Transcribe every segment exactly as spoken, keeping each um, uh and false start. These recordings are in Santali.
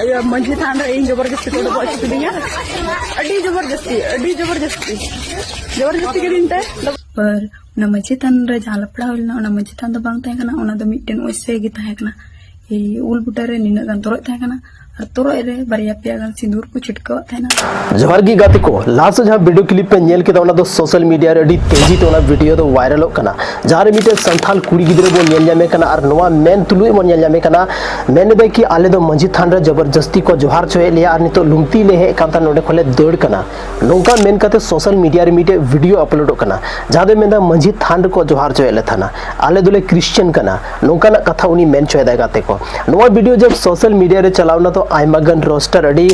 ᱤᱭᱟᱹ, ᱢᱟᱹᱡᱷᱤ ᱛᱷᱟᱱ ᱨᱮ ᱤᱧ ᱡᱚᱵᱚᱨᱡᱚᱥᱛᱤ ᱠᱚ ᱰᱚᱵᱚᱜ ᱦᱚᱪᱚ ᱠᱤᱫᱤᱧᱟ᱾ ᱟᱹᱰᱤ ᱡᱚᱵᱚᱨᱡᱚᱥᱛᱤ, ᱟᱹᱰᱤ ᱡᱚᱵᱚᱨᱡᱚᱥᱛᱤ, ᱡᱚᱵᱚᱨᱡᱚᱥᱛᱤ ᱠᱤᱫᱤᱧ ᱛᱮ᱾ ᱯᱟᱨ ᱚᱱᱟ ᱢᱟᱹᱡᱷᱤ ᱛᱷᱟᱱ ᱨᱮ ᱡᱟᱦᱟᱸ ᱞᱟᱯᱲᱟᱣ ᱞᱮᱱᱟ, ᱚᱱᱟ ᱢᱟᱹᱡᱷᱤ ᱛᱷᱟᱱ ᱫᱚ ᱵᱟᱝ ᱛᱟᱦᱮᱸ ᱠᱟᱱᱟ, ᱚᱱᱟ ᱫᱚ ᱢᱤᱫᱴᱮᱱ ᱚᱭᱥᱮ ᱜᱮ ᱛᱟᱦᱮᱸ ᱠᱟᱱᱟ᱾ ᱮᱭ ᱩᱞ ᱵᱩᱴᱟᱹ ᱨᱮ ᱱᱤᱱᱟᱹᱜ ᱜᱟᱱ ᱛᱚᱨᱚᱡ ᱛᱟᱦᱮᱸ ᱠᱟᱱᱟ ᱟᱨ ᱛᱚᱨᱚᱡ ᱨᱮ ᱵᱟᱨᱭᱟ ᱯᱮᱭᱟ ᱜᱟᱱ ᱥᱤᱸᱫᱩᱨ ᱠᱚ ᱪᱷᱤᱴᱠᱟᱹᱣᱟᱜ ᱛᱟᱦᱮᱱᱟ᱾ ᱡᱚᱦᱟᱨ ᱜᱮ ᱜᱟᱛᱮ ᱠᱚ, ᱞᱟᱦᱟ ᱥᱮᱫ ᱡᱟᱦᱟᱸ ᱵᱷᱤᱰᱤᱭᱳ ᱠᱞᱤᱯ ᱯᱮ ᱧᱮᱞ ᱠᱮᱫᱟ, ᱚᱱᱟ ᱫᱚ ᱥᱳᱥᱟᱞ ᱢᱤᱰᱤᱭᱟ ᱨᱮ ᱟᱹᱰᱤ ᱛᱮᱡᱤ ᱛᱮ ᱚᱱᱟ ᱵᱷᱤᱰᱤᱭᱳ ᱫᱚ ᱵᱷᱟᱭᱨᱟᱞᱚᱜ ᱠᱟᱱᱟ, ᱡᱟᱦᱟᱸ ᱨᱮ ᱢᱤᱫᱴᱮᱱ ᱥᱟᱱᱛᱟᱞ ᱠᱩᱲᱤ ᱜᱤᱫᱽᱨᱟᱹ ᱵᱚᱱ ᱧᱮᱞ ᱧᱟᱢᱮ ᱠᱟᱱᱟ ᱟᱨ ᱱᱚᱣᱟ ᱢᱮᱱ ᱛᱩᱞᱩᱡ ᱵᱚᱱ ᱧᱮᱞ ᱧᱟᱢᱮ ᱠᱟᱱᱟ, ᱢᱮᱱ ᱮᱫᱟᱭ ᱠᱤ ᱟᱞᱮ ᱫᱚ ᱢᱟᱹᱡᱷᱤ ᱛᱷᱟᱱ ᱨᱮ ᱡᱚᱵᱚᱨᱡᱚᱥᱛᱤ ᱠᱚ ᱡᱚᱦᱟᱨ ᱦᱚᱪᱚᱭᱮᱫ ᱞᱮᱭᱟ ᱟᱨ ᱱᱤᱛᱚᱜ ᱞᱩᱢᱛᱤ ᱞᱮ ᱦᱮᱡ ᱟᱠᱟᱱ ᱛᱟᱦᱮᱱᱟ, ᱱᱚᱸᱰᱮ ᱠᱷᱚᱱ ᱞᱮ ᱫᱟᱹᱲ ᱠᱟᱱᱟ᱾ ᱱᱚᱝᱠᱟ ᱢᱮᱱ ᱠᱟᱛᱮ ᱥᱳᱥᱟᱞ ᱢᱤᱰᱤᱭᱟ ᱨᱮ ᱢᱤᱫᱴᱮᱡ ᱵᱷᱤᱰᱤᱭᱳ ᱟᱯᱞᱳᱰᱚᱜ ᱠᱟᱱᱟ, ᱡᱟᱦᱟᱸ ᱫᱚ ᱢᱮᱱᱫᱟ ᱢᱟᱹᱡᱷᱤ ᱛᱷᱟᱱ ᱨᱮᱠᱚ ᱡᱚᱦᱟᱨ ᱦᱚᱪᱚᱭᱮᱫ ᱞᱮ ᱛᱟᱦᱮᱱᱟ, ᱟᱞᱮ ᱫᱚᱞᱮ ᱠᱨᱤᱥᱪᱟᱱ ᱠᱟᱱᱟ, ᱱᱚᱝᱠᱟᱱᱟᱜ ᱠᱟᱛᱷᱟ ᱩᱱᱤ ᱢᱮᱱ ᱦᱚᱪᱚᱭᱮᱫᱟᱭ ᱜᱟᱛᱮ ᱠᱚ᱾ ᱱᱚᱣᱟ ᱵᱷᱤᱰᱤᱭᱳ ᱡᱚᱵ ᱥᱳᱥᱟᱞ ᱢᱤᱰᱤᱭᱟ ᱨᱮ ᱪᱟᱞᱟᱣ ᱮᱱᱟ, ᱛᱚ ᱟᱭᱢᱟ ᱜᱟᱱ ᱨᱳᱥᱴᱟᱨ ᱟᱹᱰᱤ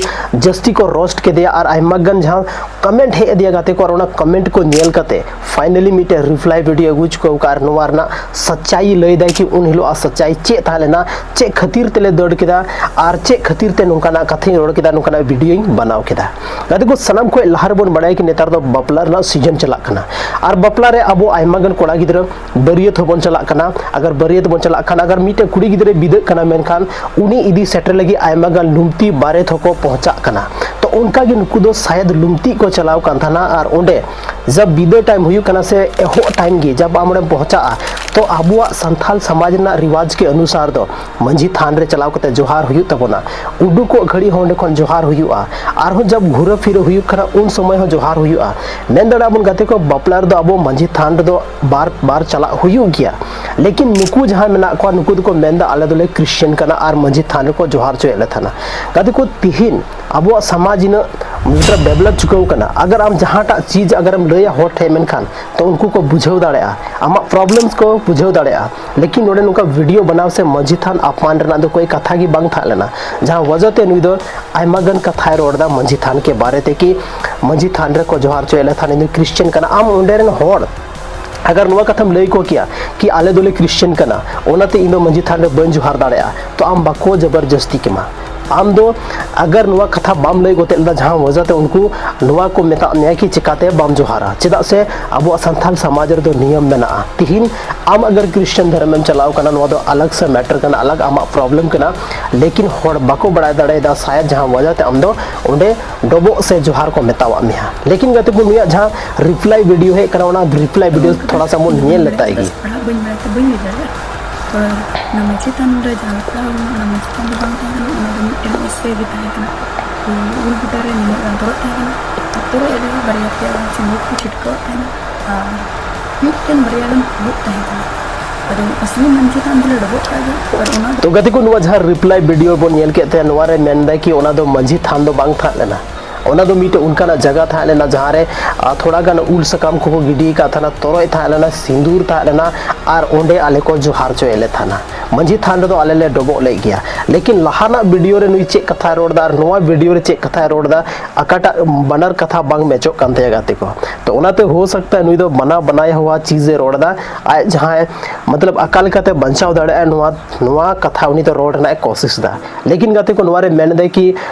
ᱡᱟᱹᱥᱛᱤ ᱠᱚ ᱨᱳᱥᱴ ᱠᱮᱫᱮᱭᱟ ᱟᱨ ᱟᱭᱢᱟ ᱜᱟᱱ ᱡᱟᱦᱟᱸ ᱠᱚᱢᱮᱱᱴ ᱦᱮᱡ ᱟᱫᱮᱭᱟ ᱜᱟᱛᱮ ᱠᱚ, ᱟᱨ ᱚᱱᱟ ᱠᱚᱢᱮᱱᱴ ᱠᱚ ᱧᱮᱞ ᱠᱟᱛᱮ ᱯᱷᱟᱭᱱᱟᱞᱤ ᱢᱤᱫᱴᱮᱡ ᱨᱤᱯᱞᱟᱭ ᱵᱷᱤᱰᱤᱭᱳ ᱟᱹᱜᱩ ᱦᱚᱪᱚ ᱟᱠᱟᱫ ᱟᱨ ᱱᱚᱣᱟ ᱨᱮᱱᱟᱜ ᱥᱟᱪᱟᱭ ᱞᱟᱹᱭ ᱫᱟᱭ ᱠᱤ ᱩᱱ ᱦᱤᱞᱳᱜ ᱥᱟᱪᱟᱭ ᱪᱮᱫ ᱛᱟᱦᱮᱸ ᱞᱮᱱᱟ, ᱪᱮᱫ ᱠᱷᱟᱹᱛᱤᱨ ᱛᱮᱞᱮ ᱫᱟᱹᱲ ᱠᱮᱫᱟ ᱟᱨ ᱪᱮᱫ ᱠᱷᱟᱹᱛᱤᱨ ᱛᱮ ᱱᱚᱝᱠᱟᱱᱟᱜ ᱠᱟᱛᱷᱟᱧ ᱨᱚᱲ ᱠᱮᱫᱟ, ᱱᱚᱝᱠᱟᱱᱟᱜ ᱵᱷᱤᱰᱤᱭᱳᱧ ᱵᱮᱱᱟᱣ ᱠᱮᱫᱟ᱾ ᱜᱟᱛᱮ ᱠᱚ, ᱥᱟᱱᱟᱢ ᱠᱷᱚᱱ ᱞᱟᱦᱟ ᱨᱮᱵᱚᱱ ᱵᱟᱲᱟᱭᱟ ᱠᱤ ᱱᱮᱛᱟᱨ ᱫᱚ ᱵᱟᱯᱞᱟ ᱨᱮᱱᱟᱜ ᱥᱤᱡᱚᱱ ᱪᱟᱞᱟᱜ ᱠᱟᱱᱟ ᱟᱨ ᱵᱟᱯᱞᱟ ᱨᱮ ᱟᱵᱚ ᱟᱭᱢᱟ ᱜᱟᱱ ᱠᱚᱲᱟ ᱜᱤᱫᱽᱨᱟᱹ ᱵᱟᱹᱨᱭᱟᱹᱛ ᱦᱚᱸᱵᱚᱱ ᱪᱟᱞᱟᱜ ᱠᱟᱱᱟ᱾ ᱟᱜᱟᱨ ᱵᱟᱹᱨᱭᱟᱹᱛ ᱵᱚᱱ ᱪᱟᱞᱟᱜ ᱠᱷᱟᱱ, ᱟᱜᱟᱨ ᱢᱤᱫᱴᱮᱱ ᱠᱩᱲᱤ ᱜᱤᱫᱽᱨᱟᱹᱭ ᱵᱤᱫᱟᱹᱜ ᱠᱟᱱᱟ, ᱢᱮᱱᱠᱷᱟᱱ ᱩᱱᱤ ᱤᱫᱤ ᱥᱮᱴᱮᱨ ᱞᱟᱹᱜᱤᱫ ᱟᱭᱢᱟ ᱜᱟᱱ ᱞᱩᱢᱛᱤ ᱵᱟᱨᱮᱛ ᱦᱚᱸᱠᱚ ᱯᱚᱦᱪᱟᱜ ᱠᱟᱱᱟ᱾ ᱛᱚ ᱚᱱᱠᱟ ᱜᱮ ᱱᱩᱠᱩ ᱫᱚ ᱥᱟᱭᱮᱫ ᱞᱩᱢᱛᱤ ᱠᱚ ᱪᱟᱞᱟᱣ ᱠᱟᱱ ᱛᱟᱦᱮᱱᱟ ᱟᱨ ᱚᱸᱰᱮ ᱡᱟᱵ ᱵᱤᱫᱟᱹ ᱴᱟᱭᱤᱢ ᱦᱩᱭᱩᱜ ᱠᱟᱱᱟ ᱥᱮ ᱮᱦᱚᱵ ᱴᱟᱭᱤᱢ ᱜᱮ ᱡᱟᱵ ᱟᱢ ᱚᱸᱰᱮᱢ ᱯᱚᱦᱪᱟᱜᱼᱟ, ᱛᱚ ᱟᱵᱚᱣᱟᱜ ᱥᱟᱱᱛᱷᱟᱞ ᱥᱚᱢᱟᱡᱽ ᱨᱮᱱᱟᱜ ᱨᱤᱣᱟᱡᱽ ᱠᱮ ᱚᱱᱩᱥᱟᱨ ᱫᱚ ᱢᱟᱹᱡᱷᱤ ᱛᱷᱟᱱ ᱨᱮ ᱪᱟᱞᱟᱣ ᱠᱟᱛᱮ ᱡᱚᱦᱟᱨ ᱦᱩᱭᱩᱜ ᱛᱟᱵᱚᱱᱟ, ᱩᱰᱩᱠᱚᱜ ᱜᱷᱟᱹᱲᱤᱡ ᱦᱚᱸ ᱚᱸᱰᱮ ᱠᱷᱚᱱ ᱡᱚᱦᱟᱨ ᱦᱩᱭᱩᱜᱼᱟ, ᱟᱨᱦᱚᱸ ᱡᱟᱵ ᱜᱷᱩᱨᱟᱹ ᱯᱷᱤᱨᱟᱹ ᱦᱩᱭᱩᱜ ᱠᱟᱱᱟ ᱩᱱ ᱥᱚᱢᱚᱭ ᱦᱚᱸ ᱡᱚᱦᱟᱨ ᱦᱩᱭᱩᱜᱼᱟ᱾ ᱢᱮᱱ ᱫᱟᱲᱮᱭᱟᱜᱼᱟ ᱵᱚᱱ ᱜᱟᱛᱮ ᱠᱚ, ᱵᱟᱯᱞᱟ ᱨᱮᱫᱚ ᱟᱵᱚ ᱢᱟᱹᱡᱷᱤ ᱛᱷᱟᱱ ᱨᱮᱫᱚ ᱵᱟᱨ ᱵᱟᱨ ᱪᱟᱞᱟᱜ ᱦᱩᱭᱩᱜ ᱜᱮᱭᱟ᱾ ᱞᱮᱠᱤᱱ ᱱᱩᱠᱩ ᱡᱟᱦᱟᱸᱭ ᱢᱮᱱᱟᱜ ᱠᱚᱣᱟ, ᱱᱩᱠᱩ ᱫᱚᱠᱚ ᱢᱮᱱᱫᱟ ᱟᱞᱮ ᱫᱚᱞᱮ ᱠᱨᱤᱥᱪᱟᱱ ᱠᱟᱱᱟ ᱟᱨ ᱢᱟᱹᱡᱷᱤ ᱛᱷᱟᱱ ᱨᱮᱠᱚ ᱡᱚᱦᱟᱨ ᱦᱚᱪᱚᱭᱮᱫ ᱞᱮ ᱛᱟᱦᱮᱱᱟ᱾ ᱜᱟᱛᱮ ᱠᱚ, ᱛᱤᱦᱤᱧ ᱟᱵᱚᱣᱟᱜ ᱥᱚᱢᱟᱡᱽ ᱤᱱᱟᱹᱜ ᱢᱚᱛᱞᱚᱵ ᱰᱮᱵᱷᱞᱚᱯ ᱪᱩᱠᱟᱹᱣ ᱠᱟᱱᱟ, ᱟᱜᱟᱨ ᱟᱢ ᱡᱟᱦᱟᱸᱴᱟᱜ ᱪᱤᱡᱽ ᱟᱜᱟᱨᱮᱢ ᱞᱟᱹᱭᱟ ᱦᱚᱲ ᱴᱷᱮᱱ, ᱢᱮᱱᱠᱷᱟᱱ ᱛᱚ ᱩᱱᱠᱩ ᱠᱚ ᱵᱩᱡᱷᱟᱹᱣ ᱫᱟᱲᱮᱭᱟᱜᱼᱟ, ᱟᱢᱟᱜ ᱯᱨᱚᱵᱞᱮᱢᱥ ᱠᱚ ᱵᱩᱡᱷᱟᱹᱣ ᱫᱟᱲᱮᱭᱟᱜᱼᱟ᱾ ᱞᱮᱠᱤᱱ ᱱᱚᱰᱮ ᱱᱚᱝᱠᱟ ᱵᱷᱤᱰᱤᱭᱳ ᱵᱮᱱᱟᱣ ᱥᱮ ᱢᱟᱹᱡᱷᱤ ᱛᱷᱟᱱ ᱟᱯᱢᱟᱱ ᱨᱮᱱᱟᱜ ᱫᱚ ᱠᱳᱭ ᱠᱟᱛᱷᱟ ᱜᱮ ᱵᱟᱝ ᱛᱟᱦᱮᱸ ᱞᱮᱱᱟ, ᱡᱟᱦᱟᱸ ᱣᱟᱡᱟᱛᱮ ᱱᱩᱭ ᱫᱚ ᱟᱭᱢᱟ ᱜᱟᱱ ᱠᱟᱛᱷᱟᱭ ᱨᱚᱲ ᱮᱫᱟ ᱢᱟᱹᱡᱷᱤ ᱛᱷᱟᱱ ᱠᱮ ᱵᱟᱨᱮ ᱛᱮ ᱠᱤ ᱢᱟᱹᱡᱷᱤ ᱛᱷᱟᱱ ᱨᱮᱠᱚ ᱡᱚᱦᱟᱨ ᱦᱚᱪᱚᱭᱮᱫ ᱞᱮ ᱛᱷᱟᱱ, ᱤᱧ ᱫᱚ ᱠᱨᱤᱥᱪᱟᱱ ᱠᱟᱱᱟ᱾ ᱟᱢ ᱚᱸᱰᱮ ᱨᱮᱱ ᱦᱚᱲ ᱟᱜᱟᱨ ᱱᱚᱣᱟ ᱠᱟᱛᱷᱟᱢ ᱞᱟᱹᱭ ᱟᱠᱚ ᱠᱮᱭᱟ ᱠᱤ ᱟᱞᱮ ᱫᱚᱞᱮ ᱠᱨᱤᱥᱪᱟᱱ ᱠᱟᱱᱟ, ᱚᱱᱟᱛᱮ ᱤᱧ ᱫᱚ ᱢᱟᱹᱡᱷᱤ ᱛᱷᱟᱱ ᱨᱮ ᱵᱟᱹᱧ ᱡᱚᱦᱟᱨ ᱫᱟᱲᱮᱭᱟᱜᱼᱟ, ᱛᱚ ᱟᱢ ᱵᱟᱠᱚ ᱡᱚᱵᱚᱨᱡᱚᱥᱛᱤ ᱠᱮᱢᱟ᱾ ᱟᱢ ᱫᱚ ᱟᱜᱟᱨ ᱱᱚᱣᱟ ᱠᱟᱛᱷᱟ ᱵᱟᱢ ᱞᱟᱹᱭ ᱜᱚᱛᱮ ᱞᱮᱫᱟ, ᱡᱟᱦᱟᱸ ᱚᱡᱟᱛᱮ ᱩᱱᱠᱩ ᱱᱚᱣᱟ ᱠᱚ ᱢᱮᱛᱟᱜ ᱢᱮᱭᱟ ᱠᱤ ᱪᱤᱠᱟᱛᱮ ᱵᱟᱢ ᱡᱚᱦᱟᱨᱟ, ᱪᱮᱫᱟᱜ ᱥᱮ ᱟᱵᱚᱣᱟᱜ ᱥᱟᱱᱛᱟᱲ ᱥᱚᱢᱟᱡᱽ ᱨᱮᱫᱚ ᱱᱤᱭᱚᱢ ᱢᱮᱱᱟᱜᱼᱟ᱾ ᱛᱤᱦᱤᱧ ᱟᱢ ᱟᱜᱟᱨ ᱠᱨᱤᱥᱪᱟᱱ ᱫᱷᱚᱨᱚᱢ ᱮᱢ ᱪᱟᱞᱟᱣ ᱠᱟᱱᱟ, ᱱᱚᱣᱟ ᱫᱚ ᱟᱞᱟᱜᱽ ᱥᱮ ᱢᱮᱴᱟᱨ ᱠᱟᱱᱟ, ᱟᱞᱟᱜᱽ ᱟᱢᱟᱜ ᱯᱨᱚᱵᱞᱮᱢ ᱠᱟᱱᱟ, ᱞᱮᱠᱤᱱ ᱦᱚᱲ ᱵᱟᱠᱚ ᱵᱟᱲᱟᱭ ᱫᱟᱲᱮᱭᱟᱫᱟ ᱥᱟᱭᱟᱫ ᱡᱟᱦᱟᱸ ᱚᱡᱟᱛᱮ ᱟᱢ ᱫᱚ ᱚᱸᱰᱮ ᱰᱚᱵᱚᱜ ᱥᱮ ᱡᱚᱦᱟᱨ ᱠᱚ ᱢᱮᱛᱟᱣᱟᱜ ᱢᱮᱭᱟ᱾ ᱞᱮᱠᱤᱱ ᱜᱟᱛᱮ ᱠᱚ, ᱱᱩᱭᱟᱜ ᱡᱟᱦᱟᱸ ᱨᱤᱯᱞᱟᱭ ᱵᱷᱤᱰᱤᱭᱳ ᱦᱮᱡ ᱠᱟᱱᱟ, ᱚᱱᱟ ᱨᱤᱯᱞᱟᱭ ᱵᱷᱤᱰᱤᱭᱳ ᱛᱷᱚᱲᱟ ᱥᱟ ᱵᱚᱱ ᱧᱮᱞ ᱞᱮᱛᱟᱭ ᱜᱮ᱾ ᱯᱟᱲᱦᱟᱜ ᱵᱟᱹᱧ ᱵᱟᱲᱟᱭ ᱛᱮ ᱵᱟᱹᱧ ᱞᱟᱹᱭ ᱫᱟᱲᱮᱭᱟᱜᱼᱟ᱾ ᱛᱚ ᱚᱱᱟ ᱢᱟᱹᱡᱷᱤ ᱛᱷᱟᱱ ᱨᱮ ᱡᱟᱦᱟᱸ ᱞᱮᱠᱟ ᱦᱩᱭᱱᱟ, ᱚᱱᱟ ᱢᱟᱹᱡᱷᱤ ᱛᱷᱟᱱ ᱫᱚ ᱵᱟᱝ ᱛᱟᱦᱮᱸ ᱠᱟᱱᱟ, ᱚᱱᱟ ᱫᱚ ᱢᱤᱫᱴᱮᱱ ᱮᱥᱮ ᱜᱮ ᱛᱟᱦᱮᱸ ᱠᱟᱱᱟ᱾ ᱛᱚ ᱩᱞ ᱵᱩᱴᱟᱹ ᱨᱮ ᱱᱤᱱᱟᱹᱜ ᱜᱟᱱ ᱛᱚᱨᱚᱡ ᱛᱟᱦᱮᱸ ᱠᱟᱱᱟ᱾ ᱟᱨ ᱛᱚᱨᱚᱡ ᱨᱮ ᱵᱟᱨᱭᱟ ᱯᱮᱭᱟ ᱜᱟᱱ ᱥᱤᱸᱫᱩᱨ ᱠᱚ ᱪᱷᱤᱴᱠᱟᱹᱣᱟᱜ ᱛᱟᱦᱮᱱᱟ ᱟᱨ ᱢᱤᱫᱴᱮᱱ ᱵᱟᱨᱭᱟ ᱜᱟᱱ ᱯᱷᱩᱲᱩᱜ ᱛᱟᱦᱮᱸ ᱠᱟᱱᱟ᱾ ᱟᱫᱚ ᱟᱥᱞᱤ ᱢᱟᱹᱡᱷᱤ ᱛᱷᱟᱱ ᱫᱚᱞᱮ ᱰᱚᱵᱚᱜ ᱠᱟᱜ ᱜᱮᱭᱟ᱾ ᱟᱨ ᱚᱱᱟ ᱛᱚ ᱜᱟᱛᱮ ᱠᱚ, ᱱᱚᱣᱟ ᱡᱟᱦᱟᱸ ᱨᱤᱯᱞᱟᱭ ᱵᱷᱤᱰᱤᱭᱳ ᱵᱚᱱ ᱧᱮᱞ ᱠᱮᱫ ᱛᱟᱦᱮᱸ, ᱱᱚᱣᱟ ᱨᱮ ᱢᱮᱱᱫᱟᱭ ᱠᱤ ᱚᱱᱟ ᱫᱚ ᱢᱟᱹᱡᱷᱤ ᱛᱷᱟᱱ ᱫᱚ ᱵᱟᱝ ᱛᱟᱦᱮᱸ ᱞᱮᱱᱟ, ᱚᱱᱟ ᱫᱚ ᱢᱤᱫᱴᱮᱱ ᱚᱱᱠᱟᱱᱟᱜ ᱡᱟᱭᱜᱟ ᱛᱟᱦᱮᱸ ᱞᱮᱱᱟ ᱡᱟᱦᱟᱸ ᱨᱮ, ᱟ, ᱛᱷᱚᱲᱟ ᱜᱟᱱ ᱩᱞ ᱥᱟᱠᱟᱢ ᱠᱚᱠᱚ ᱜᱤᱰᱤ ᱟᱠᱟᱫ ᱛᱟᱦᱮᱱᱟ, ᱛᱚᱨᱚᱡ ᱛᱟᱦᱮᱸ ᱞᱮᱱᱟ, ᱥᱤᱸᱫᱩᱨ ᱛᱟᱦᱮᱸ ᱞᱮᱱᱟ, ᱟᱨ ᱚᱸᱰᱮ ᱟᱞᱮ ᱠᱚ ᱡᱚᱦᱟᱨ ᱦᱚᱪᱚᱭᱮᱫ ᱞᱮ ᱛᱟᱦᱮᱱᱟ᱾ ᱢᱟᱹᱡᱷᱤ ᱛᱷᱟᱱ ᱨᱮᱫᱚ ᱟᱞᱮ ᱞᱮ ᱰᱚᱵᱚᱜ ᱞᱮᱫ ᱜᱮᱭᱟ᱾ ᱞᱮᱠᱤᱱ ᱞᱟᱦᱟᱱᱟᱜ ᱵᱷᱤᱰᱤᱭᱳ ᱨᱮ ᱱᱩᱭ ᱪᱮᱫ ᱠᱟᱛᱷᱟᱭ ᱨᱚᱲ ᱮᱫᱟ ᱟᱨ ᱱᱚᱣᱟ ᱵᱷᱤᱰᱤᱭᱳ ᱨᱮ ᱪᱮᱫ ᱠᱟᱛᱷᱟᱭ ᱨᱚᱲ ᱮᱫᱟ, ᱚᱠᱟᱴᱟᱜ ᱵᱟᱱᱟᱨ ᱠᱟᱛᱷᱟ ᱵᱟᱝ ᱢᱮᱪᱚᱜ ᱠᱟᱱ ᱛᱟᱭᱟ ᱜᱟᱛᱮ ᱠᱚ᱾ ᱛᱚ ᱚᱱᱟᱛᱮ ᱦᱳ ᱥᱟᱠᱛᱟ ᱦᱟᱭ ᱱᱩᱭ ᱫᱚ ᱵᱟᱱᱟ ᱵᱟᱱᱟᱭ ᱦᱩᱣᱟ ᱪᱤᱡᱮ ᱨᱚᱲ ᱮᱫᱟ, ᱟᱡ ᱡᱟᱦᱟᱸᱭ ᱢᱚᱛᱞᱚᱵ ᱚᱠᱟ ᱞᱮᱠᱟᱛᱮ ᱵᱟᱧᱪᱟᱣ ᱫᱟᱲᱮᱭᱟᱜᱼᱟ, ᱱᱚᱣᱟ ᱱᱚᱣᱟ ᱠᱟᱛᱷᱟ ᱩᱱᱤ ᱫᱚ ᱨᱚᱲ ᱨᱮᱱᱟᱜ ᱮ ᱠᱳᱥᱤᱥ ᱮᱫᱟ᱾ ᱞᱮᱠᱤᱱ ᱜᱟᱛᱮ ᱠᱚ, ᱱᱚᱣᱟ ᱨᱮ ᱢᱮᱱ ᱮᱫᱟᱭ ᱠᱤ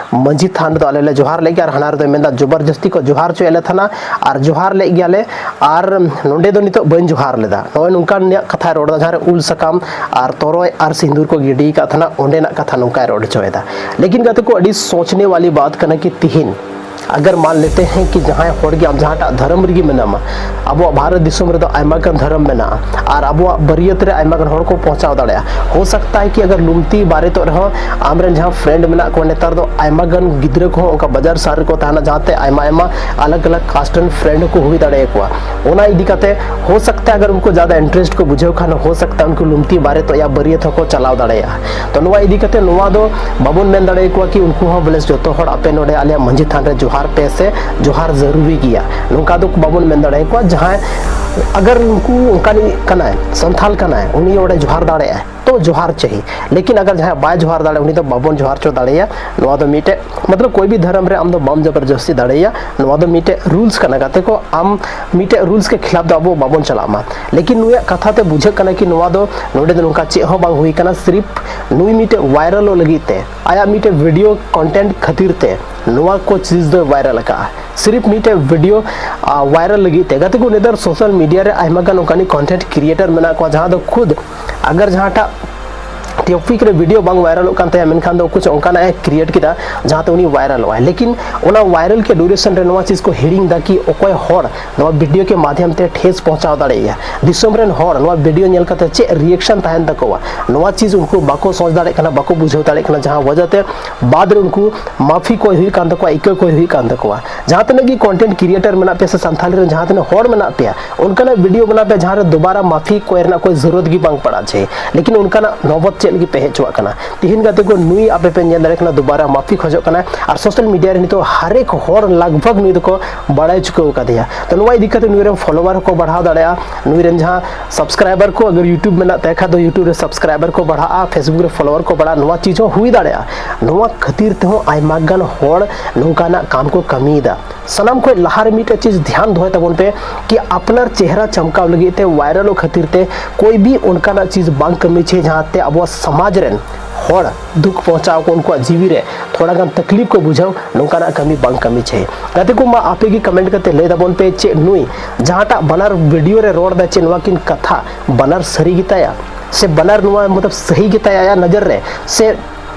ᱢᱟᱹᱡᱷᱤ ᱛᱷᱟᱱ ᱨᱮᱫᱚ ᱟᱞᱮ ᱞᱮ ᱡᱚᱦᱟᱨ ᱞᱮᱫ ᱜᱮᱭᱟ, ᱟᱨ ᱦᱟᱱᱟ ᱨᱮᱫᱚᱭ ᱢᱮᱱᱫᱟ ᱡᱚᱵᱚᱨᱡᱚᱥᱛᱤ ᱠᱚ ᱡᱚᱦᱟᱨ ᱦᱚᱪᱚᱭᱮᱫ ᱞᱮ ᱛᱟᱦᱮᱱᱟ, ᱟᱨ ᱡᱚᱦᱟᱨ ᱞᱮᱫ ᱜᱮᱭᱟᱞᱮ, ᱟᱨ ᱱᱚᱸᱰᱮ ᱫᱚ ᱱᱤᱛᱚᱜ ᱵᱟᱹᱧ ᱡᱚᱦᱟᱨ ᱞᱮᱫᱟ᱾ ᱱᱚᱜᱼᱚᱭ ᱱᱚᱝᱠᱟᱱ ᱨᱮᱭᱟᱜ ᱠᱟᱛᱷᱟᱭ ᱨᱚᱲ ᱮᱫᱟ, ᱡᱟᱦᱟᱸ ᱨᱮ ᱩᱞ ᱥᱟᱠᱟᱢ ᱟᱨ ᱛᱚᱨᱚᱡ ᱟᱨ ᱥᱤᱸᱫᱩᱨ ᱠᱚ ᱜᱤᱰᱤ ᱟᱠᱟᱫ ᱛᱟᱦᱮᱱᱟ, ᱚᱸᱰᱮᱱᱟᱜ ᱠᱟᱛᱷᱟ ᱱᱚᱝᱠᱟᱭ ᱨᱚᱲ ᱦᱚᱪᱚᱭᱮᱫᱟ᱾ ᱞᱮᱠᱤᱱ ᱜᱟᱛᱮ ᱠᱚ, ᱟᱹᱰᱤ ᱥᱳᱪᱱᱮ ᱣᱟᱞᱤ ᱵᱟᱛ ᱠᱟᱱᱟ ᱠᱤ ᱛᱤᱦᱤᱧ ᱟᱜᱟᱨ ᱢᱟᱱ ᱞᱮᱛᱮ ᱦᱮᱸ ᱠᱤ ᱡᱟᱦᱟᱸᱭ ᱦᱚᱲ ᱜᱮ ᱟᱢ ᱡᱟᱦᱟᱸᱴᱟᱜ ᱫᱷᱚᱨᱚᱢ ᱨᱮᱜᱮ ᱢᱮᱱᱟᱢᱟ, ᱟᱵᱚᱣᱟᱜ ᱵᱷᱟᱨᱚᱛ ᱫᱤᱥᱚᱢ ᱨᱮᱫᱚ ᱟᱭᱢᱟ ᱜᱟᱱ ᱫᱷᱚᱨᱚᱢ ᱢᱮᱱᱟᱜᱼᱟ, ᱟᱨ ᱟᱵᱚᱣᱟᱜ ᱵᱟᱹᱨᱭᱟᱹᱛ ᱨᱮ ᱟᱭᱢᱟ ᱜᱟᱱ ᱦᱚᱲ ᱠᱚ ᱯᱳᱸᱪᱷᱟᱣ ᱫᱟᱲᱮᱭᱟᱜᱼᱟ᱾ ᱦᱳ ᱥᱟᱠᱛᱟ ᱦᱟᱭ ᱠᱤ ᱟᱜᱟᱨ ᱞᱩᱢᱛᱤ ᱵᱟᱨᱮᱛᱚᱜ ᱨᱮᱦᱚᱸ ᱟᱢᱨᱮᱱ ᱡᱟᱦᱟᱸ ᱯᱷᱨᱮᱱᱰ ᱢᱮᱱᱟᱜ ᱠᱚᱣᱟ, ᱱᱮᱛᱟᱨ ᱫᱚ ᱟᱭᱢᱟ ᱜᱟᱱ ᱜᱤᱫᱽᱨᱟᱹ ᱠᱚᱦᱚᱸ ᱚᱱᱠᱟ ᱵᱟᱡᱟᱨ ᱥᱟᱦᱟᱨ ᱨᱮᱠᱚ ᱛᱟᱦᱮᱱᱟ, ᱡᱟᱦᱟᱸᱛᱮ ᱟᱭᱢᱟ ᱟᱭᱢᱟ ᱟᱞᱟᱜᱽ ᱟᱞᱟᱜᱽ ᱠᱟᱥᱴ ᱨᱮᱱ ᱯᱷᱨᱮᱱᱰ ᱦᱚᱸᱠᱚ ᱦᱩᱭ ᱫᱟᱲᱮᱭᱟᱠᱚᱣᱟ᱾ ᱚᱱᱟ ᱤᱫᱤ ᱠᱟᱛᱮ ᱦᱳ ᱥᱟᱠᱛᱟ ᱦᱟᱭ ᱟᱜᱟᱨ ᱩᱱᱠᱩ ᱡᱟᱫᱟ ᱤᱱᱴᱟᱨᱮᱥᱴ ᱠᱚ ᱵᱩᱡᱷᱟᱹᱣ ᱠᱷᱟᱱ, ᱦᱳ ᱥᱟᱠᱛᱟ ᱦᱟᱭ ᱩᱱᱠᱩ ᱞᱩᱢᱛᱤ ᱵᱟᱨᱮᱛᱚᱜ ᱭᱟ ᱵᱟᱹᱨᱭᱟᱹᱛ ᱦᱚᱸᱠᱚ ᱪᱟᱞᱟᱣ ᱫᱟᱲᱮᱭᱟᱜᱼᱟ᱾ ᱛᱚ ᱱᱚᱣᱟ ᱤᱫᱤ ᱠᱟᱛᱮ ᱱᱚᱣᱟ ᱫᱚ ᱵᱟᱵᱚᱱ ᱢᱮᱱ ᱫᱟᱲᱮᱭᱟᱠᱚᱣᱟ ᱠᱤ ᱩᱱᱠᱩ ᱦᱚᱸ ᱵᱚᱞᱮ ᱡᱚᱛᱚ ᱦᱚᱲ ᱟᱯᱮ ᱱᱚᱰᱮ ᱟᱞᱮᱭᱟᱜ ᱢᱟᱹᱡᱷᱤ ᱛᱷᱟᱱ ᱨᱮ ᱡᱚᱦᱟᱨ ᱯᱮ ᱥᱮ ᱡᱚᱦᱟᱨ ᱡᱟᱹᱨᱩᱨᱤ ᱜᱮᱭᱟ, ᱱᱚᱝᱠᱟ ᱫᱚ ᱵᱟᱵᱚᱱ ᱢᱮᱱ ᱫᱟᱲᱮᱭᱟᱠᱚᱣᱟ᱾ ᱡᱟᱦᱟᱸᱭ ᱟᱜᱟᱨ ᱩᱱᱠᱩ ᱚᱱᱠᱟᱱᱤᱡ ᱠᱟᱱᱟᱭ, ᱥᱟᱱᱛᱟᱞ ᱠᱟᱱᱟᱭ, ᱩᱱᱤ ᱚᱸᱰᱮ ᱡᱚᱦᱟᱨ ᱫᱟᱲᱮᱭᱟᱜᱼᱟᱭ, ᱛᱚ ᱡᱚᱦᱟᱨ ᱪᱟᱹᱦᱤ᱾ ᱞᱮᱠᱤᱱ ᱟᱜᱟᱨ ᱡᱟᱦᱟᱸᱭ ᱵᱟᱭ ᱡᱚᱦᱟᱨ ᱫᱟᱲᱮᱭᱟᱜᱼᱟ, ᱩᱱᱤ ᱫᱚ ᱵᱟᱵᱚᱱ ᱡᱚᱦᱟᱨ ᱦᱚᱪᱚ ᱫᱟᱲᱮᱭᱟᱭᱟ᱾ ᱱᱚᱣᱟ ᱫᱚ ᱢᱤᱫᱴᱮᱡ, ᱢᱚᱛᱞᱚᱵ, ᱠᱳᱭ ᱵᱷᱤ ᱫᱷᱚᱨᱚᱢ ᱨᱮ ᱟᱢ ᱫᱚ ᱵᱟᱢ ᱡᱚᱵᱚᱨᱡᱚᱥᱛᱤ ᱫᱟᱲᱮᱭᱟᱭᱟ᱾ ᱱᱚᱣᱟ ᱫᱚ ᱢᱤᱫᱴᱮᱡ ᱨᱩᱞᱥ ᱠᱟᱱᱟ, ᱜᱟᱛᱮ ᱠᱚ᱾ ᱟᱢ ᱢᱤᱫᱴᱮᱡ ᱨᱩᱞᱥ ᱠᱮ ᱠᱷᱤᱞᱟᱯ ᱫᱚ ᱟᱵᱚ ᱵᱟᱵᱚᱱ ᱪᱟᱞᱟᱜ ᱢᱟ᱾ ᱞᱮᱠᱤᱱ ᱱᱩᱭᱟᱜ ᱠᱟᱛᱷᱟ ᱛᱮ ᱵᱩᱡᱷᱟᱹᱜ ᱠᱟᱱᱟ ᱠᱤ ᱱᱚᱣᱟ ᱫᱚ, ᱱᱚᱰᱮ ᱫᱚ ᱱᱚᱝᱠᱟ ᱪᱮᱫ ᱦᱚᱸ ᱵᱟᱝ ᱦᱩᱭ ᱠᱟᱱᱟ, ᱥᱤᱨᱤᱯ ᱱᱩᱭ ᱢᱤᱫᱴᱮᱡ ᱣᱟᱭᱨᱟᱞᱚᱜ ᱞᱟᱹᱜᱤᱫ ᱛᱮ, ᱟᱭᱟᱜ ᱢᱤᱫᱴᱮᱡ ᱵᱷᱤᱰᱤᱭᱳ ᱠᱚᱱᱴᱮᱱᱴ ᱠᱷᱟᱹᱛᱤᱨ ᱛᱮ ᱱᱚᱣᱟ ᱠᱚ ᱪᱤᱡᱽ ᱫᱚᱭ ᱣᱟᱭᱨᱟᱞ ᱟᱠᱟᱫᱼᱟ᱾ ᱥᱤᱨᱤᱯ ᱢᱤᱫᱴᱮᱡ ᱵᱷᱤᱰᱤᱭᱳ, ᱟ, ᱣᱟᱭᱨᱟᱞ ᱞᱟᱹᱜᱤᱫ ᱛᱮ᱾ ᱜᱟᱛᱮ ᱠᱚ, ᱱᱮᱛᱟᱨ ᱥᱳᱥᱟᱞ ᱢᱤᱰᱤᱭᱟ ᱨᱮ ᱟᱭᱢᱟ ᱜᱟᱱ ᱚᱱᱠᱟᱱᱤᱡ ᱠᱚᱱᱴᱮᱱᱴ ᱠᱨᱤᱭᱮᱴᱟᱨ ᱢᱮᱱᱟᱜ ᱠᱚᱣᱟ, ᱡᱟᱦᱟᱸ ᱫᱚ ᱠᱷᱩᱫ ᱟᱜᱟᱨ ᱡᱟᱦᱟᱸᱴᱟᱜ ᱴᱚᱯᱤᱠ ᱨᱮ ᱵᱷᱤᱰᱤᱭᱳ ᱵᱟᱝ ᱣᱟᱭᱨᱟᱞᱚᱜ ᱠᱟᱱ ᱛᱟᱭᱟ, ᱢᱮᱱᱠᱷᱟᱱ ᱫᱚ ᱠᱩᱪ ᱚᱱᱠᱟᱱᱟᱜ ᱮ ᱠᱨᱤᱭᱮᱴ ᱠᱮᱫᱟ ᱡᱟᱦᱟᱸᱛᱮ ᱩᱱᱤ ᱣᱟᱭᱨᱟᱞᱚᱜ ᱟᱭ᱾ ᱞᱮᱠᱤᱱ ᱚᱱᱟ ᱣᱟᱭᱨᱟᱞ ᱠᱮ ᱰᱩᱨᱮᱥᱚᱱ ᱨᱮ ᱱᱚᱣᱟ ᱪᱤᱡᱽ ᱠᱚ ᱦᱤᱲᱤᱧ ᱮᱫᱟ ᱠᱤ ᱚᱠᱚᱭ ᱦᱚᱲ ᱱᱚᱣᱟ ᱵᱷᱤᱰᱤᱭᱳ ᱠᱮ ᱢᱟᱫᱷᱭᱚᱢ ᱛᱮ ᱴᱷᱮᱥ ᱯᱚᱦᱪᱟᱣ ᱫᱟᱲᱮᱭᱟᱭᱟ᱾ ᱫᱤᱥᱚᱢ ᱨᱮᱱ ᱦᱚᱲ ᱱᱚᱣᱟ ᱵᱷᱤᱰᱤᱭᱳ ᱧᱮᱞ ᱠᱟᱛᱮ ᱪᱮᱫ ᱨᱤᱭᱮᱠᱥᱚᱱ ᱛᱟᱦᱮᱱ ᱛᱟᱠᱚᱣᱟ, ᱱᱚᱣᱟ ᱪᱤᱡᱽ ᱩᱱᱠᱩ ᱵᱟᱠᱚ ᱥᱚᱪ ᱫᱟᱲᱮᱭᱟᱜ ᱠᱟᱱᱟ, ᱵᱟᱠᱚ ᱵᱩᱡᱷᱟᱹᱣ ᱫᱟᱲᱮᱭᱟᱜ ᱠᱟᱱᱟ, ᱡᱟᱦᱟᱸ ᱣᱟᱡᱟ ᱛᱮ ᱵᱟᱫᱽ ᱨᱮ ᱩᱱᱠᱩ ᱢᱟᱯᱷᱤ ᱠᱚᱭ ᱦᱩᱭᱩᱜ ᱠᱟᱱ ᱛᱟᱠᱚᱣᱟ, ᱤᱠᱟᱹ ᱠᱚᱭ ᱦᱩᱭᱩᱜ ᱠᱟᱱ ᱛᱟᱠᱚᱣᱟ᱾ ᱡᱟᱦᱟᱸ ᱛᱤᱱᱟᱹᱜ ᱜᱮ ᱠᱚᱱᱴᱮᱱᱴ ᱠᱨᱤᱭᱮᱴᱟᱨ ᱢᱮᱱᱟᱜ ᱯᱮᱭᱟ ᱥᱮ ᱥᱟᱱᱛᱷᱟᱞᱤ ᱨᱮᱱ ᱡᱟᱦᱟᱸ ᱛᱤᱱᱟᱹᱜ ᱦᱚᱲ ᱢᱮᱱᱟᱜ ᱯᱮᱭᱟ, ᱚᱱᱠᱟᱱᱟᱜ ᱵᱷᱤᱰᱤᱭᱳ ᱵᱮᱱᱟᱣ ᱯᱮ ᱡᱟᱦᱟᱸ ᱨᱮ ᱫᱩᱵᱟᱨᱟ ᱢᱟᱯᱷᱤ ᱠᱚᱭ ᱨᱮᱱᱟᱜ ᱠᱳᱭ ᱡᱟᱹᱨᱩᱨᱟᱛ ᱜᱮ ᱵᱟᱝ ᱯᱟᱲᱟᱜ ᱪᱟᱦᱤᱭᱮ᱾ ᱞᱮᱠᱤᱱ ᱚᱱᱠᱟᱱᱟᱜ ᱱᱚᱵᱚᱛ ᱪᱮᱫ ᱞᱟᱹᱜᱤᱫ ᱯᱮ ᱦᱮᱡ ᱦᱚᱪᱚᱣᱟᱜ ᱠᱟᱱᱟ? ᱛᱤᱦᱤᱧ ᱜᱟᱛᱮ ᱠᱚ, ᱱᱩᱭ ᱟᱯᱮ ᱯᱮ ᱧᱮᱞ ᱫᱟᱲᱮᱭᱟᱜ ᱠᱟᱱᱟ ᱫᱩᱵᱟᱨᱟ ᱢᱟᱯᱷᱤ ᱠᱷᱚᱡᱚᱜ ᱠᱟᱱᱟ, ᱟᱨ ᱥᱳᱥᱟᱞ ᱢᱤᱰᱤᱭᱟ ᱨᱮ ᱱᱤᱛᱚᱜ ᱦᱟᱨᱮᱠ ᱦᱚᱲ ᱞᱟᱜᱽ ᱵᱷᱟᱜᱽ ᱱᱩᱭ ᱫᱚᱠᱚ ᱵᱟᱲᱟᱭ ᱪᱩᱠᱟᱹᱣ ᱠᱟᱫᱮᱭᱟ᱾ ᱛᱚ ᱱᱚᱣᱟ ᱤᱫᱤ ᱠᱟᱛᱮ ᱱᱩᱭ ᱨᱮᱱ ᱯᱷᱚᱞᱳᱣᱟᱨ ᱦᱚᱸᱠᱚ ᱵᱟᱲᱦᱟᱣ ᱫᱟᱲᱮᱭᱟᱜᱼᱟ, ᱱᱩᱭ ᱨᱮᱱ ᱡᱟᱦᱟᱸ ᱥᱟᱵᱥᱠᱨᱟᱭᱵᱟᱨ ᱠᱚ, ᱟᱜᱟᱨ YouTube ᱢᱮᱱᱟᱜ ᱛᱟᱭ ᱠᱷᱟᱡ ᱫᱚ YouTube ᱨᱮ ᱥᱟᱵᱥᱠᱨᱟᱭᱵᱟᱨ ᱠᱚ ᱵᱟᱲᱦᱟᱜᱼᱟ, Facebook ᱨᱮ ᱯᱷᱚᱞᱳᱣᱟᱨ ᱠᱚ ᱵᱟᱲᱦᱟᱜᱼᱟ, ᱱᱚᱣᱟ ᱪᱤᱡᱽ ᱦᱚᱸ ᱦᱩᱭ ᱫᱟᱲᱮᱭᱟᱜᱼᱟ᱾ ᱱᱚᱣᱟ ᱠᱷᱟᱹᱛᱤᱨ ᱛᱮᱦᱚᱸ ᱟᱭᱢᱟ ᱜᱟᱱ ᱦᱚᱲ ᱱᱚᱝᱠᱟᱱᱟᱜ ᱠᱟᱢ ᱠᱚ ᱠᱟᱹᱢᱤᱭᱮᱫᱟ᱾ ᱥᱟᱱᱟᱢ ᱠᱷᱚᱱ ᱞᱟᱦᱟ ᱨᱮ ᱢᱤᱫᱴᱮᱡ ᱪᱤᱡᱽ ᱫᱷᱮᱭᱟᱱ ᱫᱚᱦᱚᱭ ᱛᱟᱵᱚᱱ ᱯᱮ ᱠᱤ ᱟᱯᱱᱟᱨ ᱪᱮᱦᱨᱟ ᱪᱟᱢᱠᱟᱣ ᱞᱟᱹᱜᱤᱫ ᱛᱮ ᱣᱟᱭᱨᱟᱞᱚᱜ ᱠᱷᱟᱹᱛᱤᱨ ᱛᱮ ᱠᱳᱭ ᱵᱷᱤ ᱚᱱᱠᱟᱱᱟᱜ ᱪᱤᱡᱽ ᱵᱟᱝ ᱠᱟᱹᱢᱤ ᱪᱟᱦᱤᱭᱮ ᱡᱟᱦᱟᱸ ᱛᱮ ᱟᱵᱚᱣᱟᱜ ᱥᱚᱢᱟᱡᱽ ᱨᱮᱱ ᱦᱚᱲ ᱫᱩᱠ ᱯᱚᱦᱪᱟᱣ ᱠᱚ, ᱩᱱᱠᱩᱣᱟᱜ ᱡᱤᱣᱤ ᱨᱮ ᱛᱷᱚᱲᱟ ᱜᱟᱱ ᱛᱟᱠᱞᱤᱯ ᱠᱚ ᱵᱩᱡᱷᱟᱹᱣ, ᱱᱚᱝᱠᱟᱱᱟᱜ ᱠᱟᱹᱢᱤ ᱵᱟᱝ ᱠᱟᱹᱢᱤ ᱪᱟᱦᱤᱭᱮ᱾ ᱜᱟᱛᱮ ᱠᱚ, ᱢᱟ ᱟᱯᱮ ᱜᱮ ᱠᱚᱢᱮᱱᱴ ᱠᱟᱛᱮ ᱞᱟᱹᱭ ᱛᱟᱵᱚᱱ ᱯᱮ, ᱪᱮᱫ ᱱᱩᱭ ᱡᱟᱦᱟᱸᱴᱟᱜ ᱵᱟᱱᱟᱨ ᱵᱷᱤᱰᱤᱭᱳ ᱨᱮ ᱨᱚᱲ ᱫᱟ, ᱪᱮᱫ ᱱᱚᱣᱟ ᱠᱤᱱ ᱠᱟᱛᱷᱟ ᱵᱟᱱᱟᱨ ᱥᱟᱹᱨᱤ ᱜᱮᱛᱟᱭᱟ ᱥᱮ ᱵᱟᱱᱟᱨ ᱱᱚᱣᱟ ᱢᱚᱛᱞᱚᱵ ᱥᱟᱹᱦᱤ ᱜᱮᱛᱟᱭᱟ ᱟᱭᱟᱜ ᱱᱚᱡᱚᱨ ᱨᱮ, ᱥᱮ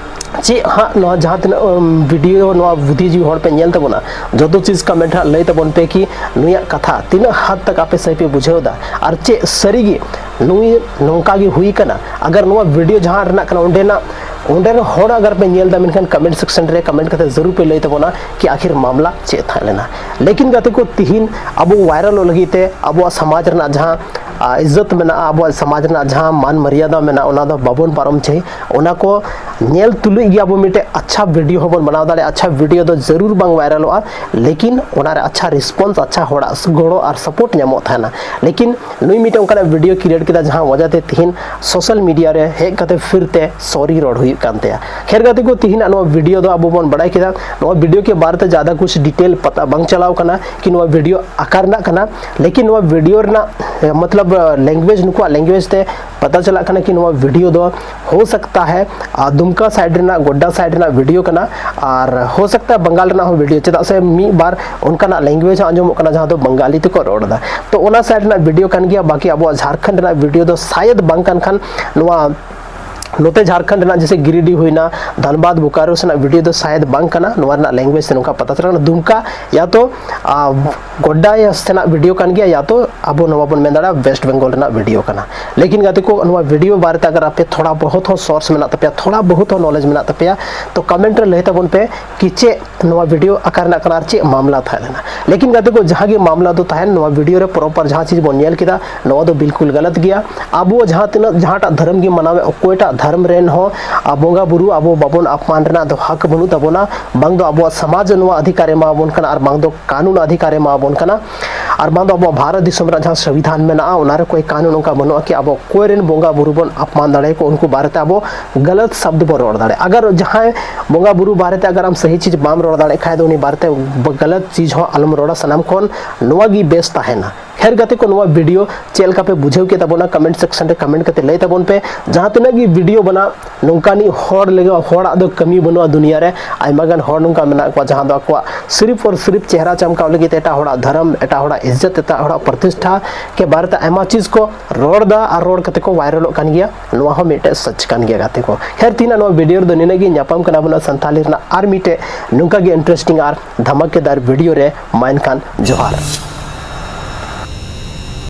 ᱪᱮᱫ ᱦᱟᱸᱜ ᱱᱚᱣᱟ ᱡᱟᱦᱟᱸ ᱛᱤᱱᱟᱹᱜ, ᱩᱢ, ᱵᱷᱤᱰᱤᱭᱳ ᱱᱚᱣᱟ ᱵᱩᱫᱷᱤᱡᱤᱵᱤ ᱦᱚᱲ ᱯᱮ ᱧᱮᱞ ᱛᱟᱵᱚᱱᱟ, ᱡᱚᱛᱚ ᱪᱤᱡᱽ ᱠᱚᱢᱮᱱᱴ ᱦᱟᱸᱜ ᱞᱟᱹᱭ ᱛᱟᱵᱚᱱ ᱯᱮ ᱠᱤ ᱱᱩᱭᱟᱜ ᱠᱟᱛᱷᱟ ᱛᱤᱱᱟᱹᱜ ᱦᱟᱫ ᱛᱟᱠ ᱟᱯᱮ ᱥᱟᱹᱦᱤ ᱯᱮ ᱵᱩᱡᱷᱟᱹᱣ ᱮᱫᱟ, ᱟᱨ ᱪᱮᱫ ᱥᱟᱹᱨᱤ ᱜᱮ ᱱᱩᱭ ᱱᱚᱝᱠᱟ ᱜᱮ ᱦᱩᱭ ᱠᱟᱱᱟ᱾ ᱟᱜᱟᱨ ᱱᱚᱣᱟ ᱵᱷᱤᱰᱤᱭᱳ ᱡᱟᱦᱟᱸ ᱨᱮᱱᱟᱜ ᱠᱟᱱᱟ, ᱚᱸᱰᱮᱱᱟᱜ, ᱚᱸᱰᱮ ᱨᱮᱱ ᱦᱚᱲ ᱟᱜᱟᱨ ᱯᱮ ᱧᱮᱞ ᱮᱫᱟ, ᱢᱮᱱᱠᱷᱟᱱ ᱠᱚᱢᱮᱱᱴ ᱥᱮᱠᱥᱚᱱ ᱨᱮ ᱠᱚᱢᱮᱱᱴ ᱠᱟᱛᱮ ᱡᱟᱹᱨᱩᱲ ᱯᱮ ᱞᱟᱹᱭ ᱛᱟᱵᱚᱱᱟ ᱠᱤ ᱟᱠᱷᱤᱨ ᱢᱟᱢᱞᱟ ᱪᱮᱫ ᱛᱟᱦᱮᱸ ᱞᱮᱱᱟ᱾ ᱞᱮᱠᱤᱱ ᱜᱟᱛᱮ ᱠᱚ, ᱛᱤᱦᱤᱧ ᱟᱵᱚ ᱣᱟᱭᱨᱟᱞᱚᱜ ᱞᱟᱹᱜᱤᱫ ᱛᱮ ᱟᱵᱚᱣᱟᱜ ᱥᱚᱢᱟᱡᱽ ᱨᱮᱱᱟᱜ ᱡᱟᱦᱟᱸ ᱟᱨ ᱤᱡᱽᱡᱚᱛ ᱢᱮᱱᱟᱜᱼᱟ, ᱟᱵᱚᱣᱟᱜ ᱥᱚᱢᱟᱡᱽ ᱨᱮᱱᱟᱜ ᱡᱟᱦᱟᱸ ᱢᱟᱱ ᱢᱟᱨᱭᱟᱫᱟ ᱢᱮᱱᱟᱜᱼᱟ, ᱚᱱᱟ ᱫᱚ ᱵᱟᱵᱚᱱ ᱯᱟᱨᱚᱢ ᱪᱟᱹᱦᱤ᱾ ᱚᱱᱟ ᱠᱚ ᱧᱮᱞ ᱛᱩᱞᱩᱡ ᱜᱮ ᱟᱵᱚ ᱢᱤᱫᱴᱮᱡ ᱟᱪᱪᱷᱟ ᱵᱷᱤᱰᱤᱭᱳ ᱦᱚᱸᱵᱚᱱ ᱵᱮᱱᱟᱣ ᱫᱟᱲᱮᱭᱟᱜᱼᱟ᱾ ᱟᱪᱪᱷᱟ ᱵᱷᱤᱰᱤᱭᱳ ᱫᱚ ᱡᱟᱹᱨᱩᱲ ᱵᱟᱝ ᱵᱷᱟᱭᱨᱟᱞᱚᱜᱼᱟ, ᱞᱮᱠᱤᱱ ᱚᱱᱟᱨᱮ ᱟᱪᱪᱷᱟ ᱨᱮᱥᱯᱚᱱᱥ, ᱟᱪᱪᱷᱟ ᱦᱚᱲᱟᱜ ᱜᱚᱲᱚ ᱟᱨ ᱥᱟᱯᱳᱨᱴ ᱧᱟᱢᱚᱜ ᱛᱟᱦᱮᱱᱟ᱾ ᱞᱮᱠᱤᱱ ᱱᱩᱭ ᱢᱤᱫᱴᱮᱱ ᱚᱱᱠᱟᱱᱟᱜ ᱵᱷᱤᱰᱤᱭᱳ ᱠᱨᱤᱭᱮᱴ ᱠᱮᱫᱟ, ᱡᱟᱦᱟᱸ ᱚᱡᱮ ᱛᱮ ᱛᱤᱦᱤᱧ ᱥᱳᱥᱟᱞ ᱢᱤᱰᱤᱭᱟ ᱨᱮ ᱦᱮᱡ ᱠᱟᱛᱮ ᱯᱷᱤᱨ ᱛᱮ ᱥᱚᱨᱤ ᱨᱚᱲ ᱦᱩᱭᱩᱜ ᱠᱟᱱ ᱛᱟᱭᱟ᱾ ᱠᱷᱮᱨ ᱜᱟᱛᱮ ᱠᱚ, ᱛᱤᱦᱤᱧᱟᱜ ᱱᱚᱣᱟ ᱵᱷᱤᱰᱤᱭᱳ ᱫᱚ ᱟᱵᱚ ᱵᱚᱱ ᱵᱟᱲᱟᱭ ᱠᱮᱫᱟ, ᱱᱚᱣᱟ ᱵᱷᱤᱰᱤᱭᱳ ᱠᱮ ᱵᱟᱨᱮ ᱛᱮ ᱡᱟᱫᱟ ᱠᱩᱪ ᱰᱤᱴᱮᱞ ᱯᱟᱛᱟ ᱵᱟᱝ ᱪᱟᱞᱟᱣ ᱠᱟᱱᱟ ᱠᱤ ᱱᱚᱣᱟ ᱵᱷᱤᱰᱤᱭᱳ ᱟᱠᱟ ᱨᱮᱱᱟᱜ ᱠᱟᱱᱟ, ᱞᱮᱠᱤᱱ ᱱᱚᱣᱟ ᱵᱷᱤᱰᱤᱭᱳ ᱨᱮᱱᱟᱜ, ᱮ, ᱢᱚᱛᱞᱚᱵ, ᱞᱮᱝᱜᱩᱭᱮᱡᱽ, ᱱᱩᱠᱩᱣᱟᱜ ᱞᱮᱝᱜᱩᱭᱮᱡᱽ ᱛᱮ ᱯᱟᱛᱟ ᱪᱟᱞᱟᱜ ᱠᱟᱱᱟ ᱠᱤ ᱱᱚᱣᱟ ᱵᱷᱤᱰᱤᱭᱳ ᱫᱚ ᱦᱳ ᱥᱟᱠᱛᱟ ᱦᱮ, ᱟᱨ, ᱫᱩᱢᱠᱟ ᱥᱟᱭᱤᱰ ᱨᱮᱱᱟᱜ, ᱜᱚᱰᱰᱟ ᱥᱟᱭᱤᱰ ᱨᱮᱱᱟᱜ ᱵᱷᱤᱰᱤᱭᱳ ᱠᱟᱱᱟ, ᱟᱨ ᱦᱳ ᱥᱟᱠᱛᱟ ᱦᱮ ᱵᱟᱝᱜᱟᱞ ᱨᱮᱱᱟᱜ ᱦᱚᱸ ᱵᱷᱤᱰᱤᱭᱳ, ᱪᱮᱫᱟᱜ ᱥᱮ ᱢᱤᱫ ᱵᱟᱨ ᱚᱱᱠᱟᱱᱟᱜ ᱞᱮᱝᱜᱩᱭᱮᱡᱽ ᱦᱚᱸ ᱟᱸᱡᱚᱢᱚᱜ ᱠᱟᱱᱟ ᱡᱟᱦᱟᱸ ᱫᱚ ᱵᱟᱝᱜᱟᱞᱤ ᱛᱮᱠᱚ ᱨᱚᱲ ᱮᱫᱟ᱾ ᱛᱚ ᱚᱱᱟ ᱥᱟᱭᱤᱰ ᱨᱮᱱᱟᱜ ᱵᱷᱤᱰᱤᱭᱳ ᱠᱟᱱ ᱜᱮᱭᱟ, ᱵᱟᱠᱤ ᱟᱵᱚᱣᱟᱜ ᱡᱷᱟᱲᱠᱷᱚᱸᱰ ᱨᱮᱱᱟᱜ ᱵᱷᱤᱰᱤᱭᱳ ᱫᱚ ᱥᱟᱭᱮᱫ ᱵᱟᱝ ᱠᱟᱱ ᱠᱷᱟᱱ ᱱᱚᱣᱟ ᱱᱚᱛᱮ ᱡᱷᱟᱲᱠᱷᱚᱸᱰ ᱨᱮᱱᱟᱜ ᱡᱮᱭᱥᱮ ᱜᱤᱨᱤᱰᱤ ᱦᱩᱭᱱᱟ, ᱫᱷᱟᱱᱵᱟᱫᱽ, ᱵᱳᱠᱟᱨᱳ ᱥᱮᱱᱟᱜ ᱵᱷᱤᱰᱤᱭᱳ ᱫᱚ ᱥᱟᱭᱮᱫ ᱵᱟᱝ ᱠᱟᱱᱟ, ᱱᱚᱣᱟ ᱨᱮᱱᱟᱜ ᱞᱮᱝᱜᱩᱭᱮᱡᱽ ᱥᱮ ᱱᱚᱝᱠᱟ ᱯᱟᱛᱟ ᱪᱟᱞᱟᱜ ᱠᱟᱱᱟ, ᱫᱩᱢᱠᱟ ᱭᱟ ᱛᱚ, ᱟ, ᱜᱚᱰᱰᱟ ᱭᱟ ᱥᱮᱱᱟᱜ ᱵᱷᱤᱰᱤᱭᱳ ᱠᱟᱱ ᱜᱮᱭᱟ, ᱭᱟ ᱛᱚ ᱟᱵᱚ ᱱᱚᱣᱟ ᱵᱚᱱ ᱢᱮᱱ ᱫᱟᱲᱮᱭᱟᱜᱼᱟ ᱣᱮᱥᱴ ᱵᱮᱝᱜᱚᱞ ᱨᱮᱱᱟᱜ ᱵᱷᱤᱰᱤᱭᱳ ᱠᱟᱱᱟ᱾ ᱞᱮᱠᱤᱱ ᱜᱟᱛᱮ ᱠᱚ, ᱱᱚᱣᱟ ᱵᱷᱤᱰᱤᱭᱳ ᱵᱟᱨᱮᱛᱮ ᱟᱜᱟᱨ ᱟᱯᱮ ᱛᱷᱚᱲᱟ ᱵᱚᱦᱩᱛ ᱦᱚᱸ ᱥᱳᱨᱥ ᱢᱮᱱᱟᱜ ᱛᱟᱯᱮᱭᱟ, ᱛᱷᱚᱲᱟ ᱵᱚᱦᱩᱛ ᱦᱚᱸ ᱱᱚᱞᱮᱡᱽ ᱢᱮᱱᱟᱜ ᱛᱟᱯᱮᱭᱟ, ᱛᱚ ᱠᱚᱢᱮᱱᱴ ᱨᱮ ᱞᱟᱹᱭ ᱛᱟᱵᱚᱱ ᱯᱮ ᱠᱤ ᱪᱮᱫ ᱱᱚᱣᱟ ᱵᱷᱤᱰᱤᱭᱳ ᱟᱠᱟ ᱨᱮᱱᱟᱜ ᱠᱟᱱᱟ ᱟᱨ ᱪᱮᱫ ᱢᱟᱢᱞᱟ ᱛᱟᱦᱮᱸ ᱞᱮᱱᱟ᱾ ᱞᱮᱠᱤᱱ ᱜᱟᱛᱮ ᱠᱚ, ᱡᱟᱦᱟᱸ ᱜᱮ ᱢᱟᱢᱞᱟ ᱫᱚ ᱛᱟᱦᱮᱱ, ᱱᱚᱣᱟ ᱵᱷᱤᱰᱤᱭᱳ ᱨᱮ ᱯᱨᱚᱯᱟᱨ ᱡᱟᱦᱟᱸ ᱪᱤᱡᱽ ᱵᱚᱱ ᱧᱮᱞ ᱠᱮᱫᱟ, ᱱᱚᱣᱟ ᱫᱚ ᱵᱤᱞᱠᱩᱞ ᱜᱟᱞᱟᱛ ᱜᱮᱭᱟ᱾ ᱟᱵᱚ ᱡᱟᱦᱟᱸ ᱛᱤᱱᱟᱹᱜ, ᱡᱟᱦᱟᱸᱴᱟᱜ ᱫᱷᱚᱨᱚᱢ ᱜᱮ ᱢᱟᱱᱟᱣᱮ, ᱚᱠᱚᱭᱴᱟᱜ ᱫᱷᱚᱨᱚᱢ ᱨᱮᱱ ᱦᱚᱸ, ᱟ, ᱵᱚᱸᱜᱟ ᱵᱩᱨᱩ ᱟᱵᱚ ᱵᱟᱵᱚᱱ ᱟᱯᱢᱟᱱ ᱨᱮᱱᱟᱜ ᱫᱚ ᱦᱟᱠ ᱵᱟᱹᱱᱩᱜ ᱛᱟᱵᱚᱱᱟ, ᱵᱟᱝ ᱫᱚ ᱟᱵᱚᱣᱟᱜ ᱥᱚᱢᱟᱡᱽ ᱱᱚᱣᱟ ᱚᱫᱷᱤᱠᱟᱨ ᱮ ᱮᱢᱟ ᱵᱚᱱ ᱠᱟᱱᱟ, ᱟᱨ ᱵᱟᱝ ᱫᱚ ᱠᱟᱹᱱᱩᱱ ᱚᱫᱷᱤᱠᱟᱨ ᱮ ᱮᱢᱟ ᱵᱚᱱ ᱠᱟᱱᱟ, ᱟᱨ ᱵᱟᱝ ᱫᱚ ᱟᱵᱚᱣᱟᱜ ᱵᱷᱟᱨᱚᱛ ᱫᱤᱥᱚᱢ ᱨᱮᱱᱟᱜ ᱡᱟᱦᱟᱸ ᱥᱚᱝᱵᱤᱫᱷᱟᱱ ᱢᱮᱱᱟᱜᱼᱟ, ᱚᱱᱟ ᱨᱮ ᱠᱚᱭ ᱠᱟᱹᱱᱩᱱ ᱚᱱᱠᱟ ᱵᱟᱹᱱᱩᱜᱼᱟ ᱠᱤ ᱟᱵᱚ ᱚᱠᱚᱭ ᱨᱮᱱ ᱵᱚᱸᱜᱟ ᱵᱩᱨᱩ ᱵᱚᱱ ᱟᱯᱢᱟᱱ ᱫᱟᱲᱮᱭᱟᱠᱚ, ᱩᱱᱠᱩ ᱵᱟᱨᱮᱛᱮ ᱟᱵᱚ ᱜᱟᱞᱟᱛ ᱥᱟᱵᱫ ᱵᱚᱱ ᱨᱚᱲ ᱫᱟᱲᱮᱭᱟᱜᱼᱟ᱾ ᱟᱜᱟᱨ ᱡᱟᱦᱟᱸᱭ ᱵᱚᱸᱜᱟ ᱵᱩᱨᱩ ᱵᱟᱨᱮᱛᱮ ᱟᱜᱟᱨ ᱟᱢ ᱥᱟᱹᱦᱤ ᱪᱤᱡᱽ ᱵᱟᱢ ᱨᱚᱲ ᱫᱟᱲᱮᱭᱟᱜ ᱠᱷᱟᱡ ᱫᱚ ᱩᱱᱤ ᱵᱟᱨᱮᱛᱮ ᱜᱟᱞᱟᱛ ᱪᱤᱡᱽ ᱦᱚᱸ ᱟᱞᱚᱢ ᱨᱚᱲᱟ, ᱥᱟᱱᱟᱢ ᱠᱷᱚᱱ ᱱᱚᱣᱟ ᱜᱮ ᱵᱮᱥ ᱛᱟᱦᱮᱱᱟ᱾ ᱠᱷᱮᱨ ᱜᱟᱛᱮ ᱠᱚ, ᱱᱚᱣᱟ ᱵᱷᱤᱰᱤᱭᱳ ᱪᱮᱫ ᱞᱮᱠᱟ ᱯᱮ ᱵᱩᱡᱷᱟᱹᱣ ᱠᱮᱫ ᱛᱟᱵᱚᱱᱟ, ᱠᱚᱢᱮᱱᱴ ᱥᱮᱠᱥᱚᱱ ᱨᱮ ᱠᱚᱢᱮᱱᱴ ᱠᱟᱛᱮ ᱞᱟᱹᱭ ᱛᱟᱵᱚᱱ ᱯᱮ᱾ ᱡᱟᱦᱟᱸ ᱛᱤᱱᱟᱹᱜ ᱜᱮ ᱵᱷᱤᱰᱤᱭᱳ ᱵᱮᱱᱟᱣ, ᱱᱚᱝᱠᱟᱱᱤᱡ ᱦᱚᱲ ᱞᱟᱹᱜᱤᱫ, ᱦᱚᱲᱟᱜ ᱫᱚ ᱠᱟᱹᱢᱤ ᱵᱟᱹᱱᱩᱜᱼᱟ ᱫᱩᱱᱤᱭᱟᱹ ᱨᱮ᱾ ᱟᱭᱢᱟ ᱜᱟᱱ ᱦᱚᱲ ᱱᱚᱝᱠᱟ ᱢᱮᱱᱟᱜ ᱠᱚᱣᱟ ᱡᱟᱦᱟᱸ ᱫᱚ ᱟᱠᱚᱣᱟᱜ ᱥᱤᱨᱤᱯ ᱟᱨ ᱥᱤᱨᱤᱯ ᱪᱮᱦᱨᱟ ᱪᱟᱢᱠᱟᱣ ᱞᱟᱹᱜᱤᱫ ᱛᱮ ᱮᱴᱟᱜ ᱦᱚᱲᱟᱜ ᱫᱷᱚᱨᱚᱢ, ᱮᱴᱟᱜ ᱦᱚᱲᱟᱜ ᱤᱡᱽᱡᱚᱛ, ᱮᱴᱟᱜ ᱦᱚᱲᱟᱜ ᱯᱨᱚᱛᱤᱥᱴᱷᱟ ᱠᱮ ᱵᱟᱨᱮᱛᱮ ᱟᱭᱢᱟ ᱪᱤᱡᱽ ᱠᱚ ᱨᱚᱲ ᱮᱫᱟ ᱟᱨ ᱨᱚᱲ ᱠᱟᱛᱮ ᱠᱚ ᱵᱷᱟᱭᱨᱟᱞᱚᱜ ᱠᱟᱱ ᱜᱮᱭᱟ᱾ ᱱᱚᱣᱟ ᱦᱚᱸ ᱢᱤᱫᱴᱮᱡ ᱥᱟᱪ ᱠᱟᱱ ᱜᱮᱭᱟ ᱜᱟᱛᱮ ᱠᱚ᱾ ᱠᱷᱮᱨ, ᱛᱤᱦᱤᱧᱟᱜ ᱱᱚᱣᱟ ᱵᱷᱤᱰᱤᱭᱳ ᱨᱮᱫᱚ ᱱᱤᱱᱟᱹᱜ ᱜᱮ᱾ ᱧᱟᱯᱟᱢ ᱠᱟᱱᱟ ᱵᱚᱱ ᱥᱟᱱᱛᱷᱟᱞᱤ ᱨᱮᱱᱟᱜ ᱟᱨ ᱢᱤᱫᱴᱮᱡ ᱱᱚᱝᱠᱟ ᱜᱮ ᱤᱱᱴᱟᱨᱮᱥᱴᱤᱝ ᱟᱨ ᱫᱷᱟᱢᱟᱠᱮᱫᱟᱨ ᱵᱷᱤᱰᱤᱭᱳ ᱨᱮ᱾ ᱢᱟ ᱮᱱᱠᱷᱟᱱ ᱡᱚᱦᱟᱨ᱾